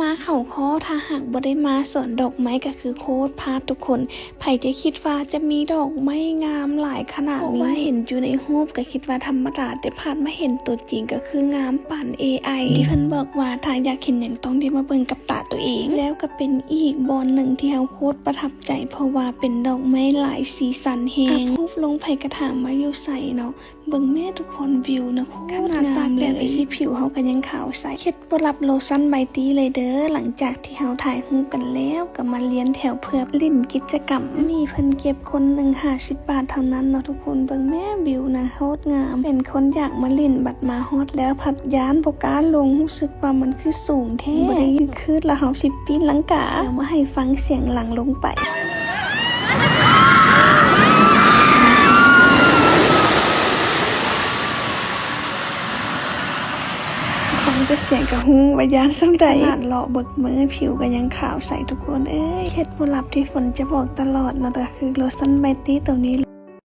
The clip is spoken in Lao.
ມາເຂົ້າຂໍ້ ຖ້າຫາກບໍ່ໄດ້ມາສວນດອກໄມ້ກໍຄືໂຄດພາດທຸກຄົນ. ໃຜຈະຄິດວ່າຈະມີດອກໄມ້ງາມຫຼາຍຂະໜາດນີ້ ເພາະວ່າເຫັນຢູ່ໃນຮູບກໍຄິດວ່າທຳມະດາ ແຕ່ພາດມາເຫັນຕົວຈິງກໍຄືງາມປານເອໄອ ທີ່ເພິ່ນບອກວ່າຖ້າຢາກເຫັນຫຍັງຕ້ອງໄດ້ມາເບິ່ງກັບຕາຕົວເອງ. ແລ້ວກໍເປັນອີກບ່ອນໜຶ່ງທີ່ເຮົາໂຄດປະທັບໃຈ ເພາະວ່າເປັນດອກໄມ້ຫຼາຍສີສັນແຮງ ອັບຮູບລົງໃຜກໍຖາມວ່າຢູ່ໃສເນາະ. ເບິ່ງແມ້ທຸກຄົນ ວິວນະໂຄດງາມເລີຍ ຂະໜາດຕາກແດດໄອ້ຊິຜິວເຮົາກໍຍັງຂາວໃສ. ເຄັດບໍ່ລັບໂລຊັນໃບຕີເລີຍເດີ ຫຼັງຈາກທີ່ເຮົາຖ່າຍຮູບກັນແລ້ວ ກໍມາລຽນແຖວເພື່ອຫຼິ້ນກິດຈະກຳ. ນີ້ເພິ່ນເກັບຄົນໜຶ່ງຫ້າສິບບາດເທົ່ານັ້ນເນາະທຸກຄົນ. ເບິ່ງແມ້ວິວນະໂຄດງາມ ເປັນຄົນຢາກມາຫຼິ້ນ ບັດມາຮອດແລ້ວພັດຢ້ານບໍ່ກ້າລົງ ຮູ້ສຶກວ່າມັນຄືສູງແທ້ ບໍ່ໄດ້ຢືດຄືດລະເຮົາຊິປີນລັງກາ. ດຽວມາໃຫ້ຟັງສຽງຫຼັງລົງໄປ. ຟັງແຕ່ສຽງກໍຮູ້ວ່າຢ້ານສ່ຳໃດ. ຂະໜາດເລາະເບິດມື້ ຜິວກໍຍັງຂາວໃສທຸກຄົນເອີຍ. ເຄັດບໍ່ລັບທີ່ຝົນຈະບອກຕະຫຼອດເນາະ ກໍຄືໂລຊັນໃບຕີໂຕນີ້.